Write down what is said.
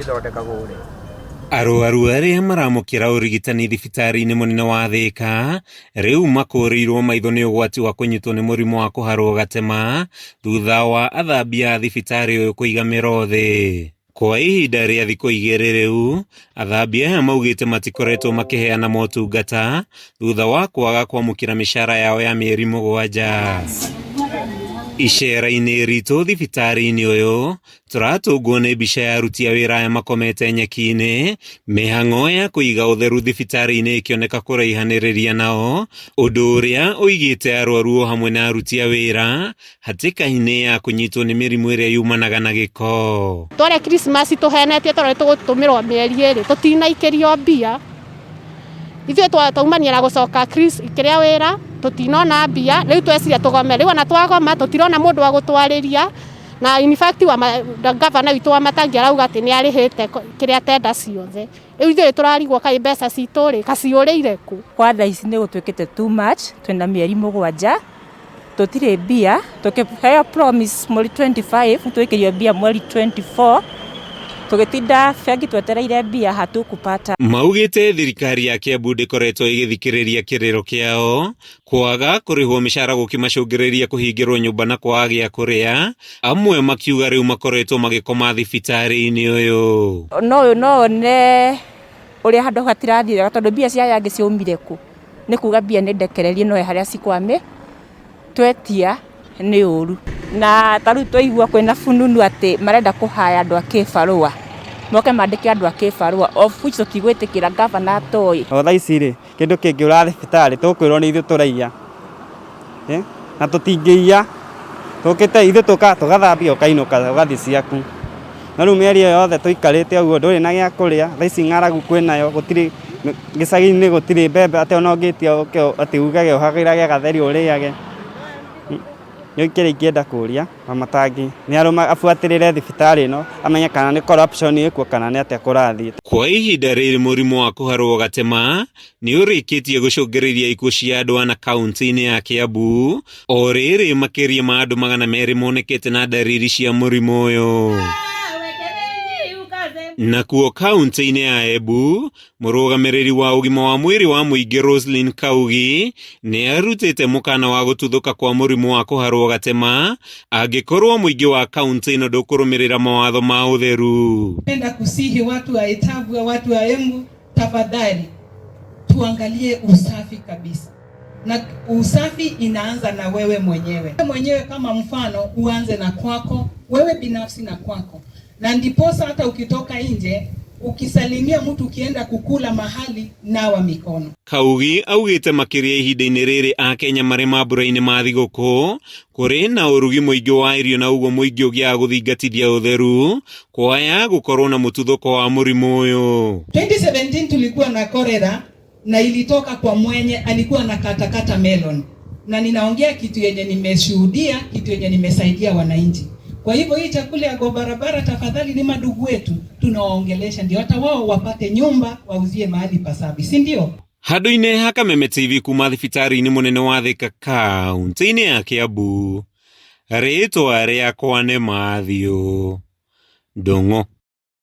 Ithondekagwo rĩ? Arwaru arĩa maramũkĩra ũrigitani thibitarĩ-inĩ mũnene wa Thĩka rĩu makũrĩirwo maitho nĩ ũgwati wa kũnyitwo nĩ mũrimũ wa kũharwo gatema thutha wa athambia a thibitarĩ ũyũ kũiga mĩro thĩ. Kwa ihinda rĩa thikũ igĩrĩ rĩu, athambia aya maugĩte matikoretwo makĩheana motungata thutha wa kwaga kwamũkĩra mĩcara yao ya mĩeri mũgwanja. Icera-inĩ ritũ thibitarĩ-inĩ ũyũ, Tũratũngwo nĩ mbica ya aruti a wĩra aya makomete nyeki-inĩ, mĩhang'o ya kũiga ũtheru thibitarĩ-inĩ ĩkĩoneka kũraihanĩrĩria nao, ũndũ ũrĩa ũigĩte arwaru o hamwe na aruti a wĩra hatĩka-inĩ ya kũnyitwo nĩ mĩrimũ ĩrĩa yumanaga na gĩko. Twarĩa Christmas tũhenetie tondũ tũgũtũmĩrwo mĩeri ĩrĩ tũtinaikĩrio mbia. Ithuĩ twaumania na gũcoka kĩrĩa wĩra tũtinona mbia rĩu tweciria tũgome rĩu ona twagoma tũtirona mũndũ wa gũtwarĩria. Na in fact wa gavana witũ wa Matangi arauga atĩ nĩ arĩhĩte kĩrĩa tenda ciothe. Rĩu ithuĩ tũrarigwo kaĩ mbeca citũ rĩ kaciũrĩire kũ? Kwa thaa ici nĩ gũtuĩkĩte too much, twĩna mĩeri mũgwanja, tũtirĩ mbia, tũkĩheo promise mweri 25 twĩkĩrio mbia mweri 24, tũgĩtinda bengi twetereire mbia hatukupata. Maugĩte thirikari ya Kiambu ndĩkoretwo ĩgĩthikĩrĩria kĩrĩro kĩao Kwaga kũrĩhwo mĩcara gũkĩmacũngĩrĩria kũhingĩrwo nyũmba na kwaga gĩa kũrĩa, amwe makiuga rĩu makoretwo magĩkoma thibitarĩ-inĩ ũyũ. No no one ũrĩa handũ hatirathiĩ wega tondũ mbia cia aya angĩ ciaumire kũ? Nĩ kuga mbia nĩ ndekererie no he harĩa cikwame, twetia nĩ ũru. Na ta rĩu twaigua kwĩna fununu atĩ marenda kũ hire andũ a kĩbarũa, moke mandĩke andũ a kĩbarũa of which tũtigwĩtĩkĩra ngavana atoĩ. O thaa ici rĩ, kĩndũ kĩngĩũra thibitarĩ tũkwĩrwo nĩ ithuĩ tũraiya, na tũtingĩiya, tũkĩte ithuĩ tũkaga tũgathambia ũkainũka ũgathiĩ ciaku. No rĩu mĩeri ĩyo yothe tũikarĩte ũguo ndũrĩ na gĩa kũrĩa, thaa ici ng'aragu kwĩnayo gũtirĩ, gĩcagi-inĩ gũtirĩ mbembe atĩ ona ũngĩtia ũke atĩ ugage ũhagĩrage gatheri ũrĩage. Rĩu kĩrĩa ingĩenda kũria Wamatangi nĩ abuatĩrĩre thibitarĩ ĩno amenye kana nĩ corruption ĩkuo kana nĩ atĩa kũrathiĩ. Kwa ihinda rĩrĩ mũrimũ wa kũharwo gatema nĩ ũrĩkĩtie gũcũngĩrĩria ikuũ cia andũ ana kaunti-inĩ ya Kiambu, o rĩrĩ makĩria ma andũ 200 monekete na ndariri cia mũrimũ ũyũ. Nakuo kaunti-inĩ ya Embu, Mũrũgamĩrĩri wa ũgima wa mwĩrĩ wa mũingĩ Roselyn Kaugi nĩ arutĩte mũkana wa gũtuthũka kwa mũrimũ wa kũharwo gatema angĩkorwo mũingĩ wa kaunti ĩno ndũkũrũmĩrĩra mawatho ma ũtheru. Napenda kusihi watu wa Itabua, watu wa Embu, tafadhali tuangalie usafi kabisa, na usafi inaanza na wewe mwenyewe mwenyewe. Kama mfano uanze na kwako wewe binafsi na kwako, na ndiposa hata ukitoka nje ukisalimia mtu ukienda kukula mahali, nawa mikono. Kaugi augĩte makĩria ihinda-inĩ rĩrĩ Akenya marĩ mambura-inĩ ma thigũkũ kũrĩ na ũrugi mũingĩ wa irio na ũguo mũingĩ ũngĩaga gũthingatithia ũtheru kwaya gũkorwo na mũtuthũko wa mũrimũ ũyũ. 2017 tulikuwa na cholera na ilitoka kwa mwenye alikuwa na katakata melon, na ninaongea kitu yenye nimeshuhudia, kitu yenye nimesaidia wananchi. Kwa hivyo hii chakula ya kwa barabara, tafadhali, ni madugu wetu tunawaongelesha, ndio hata wao wapate nyumba wauzie mahali pasafi, si ndio? Handũ-inĩ ha Kameme TV kuma thibitarĩ-inĩ mũnene wa Thika kaunti-inĩ ya Kiambu, rĩtwa rĩakwa nĩ Matthew Ndung'u.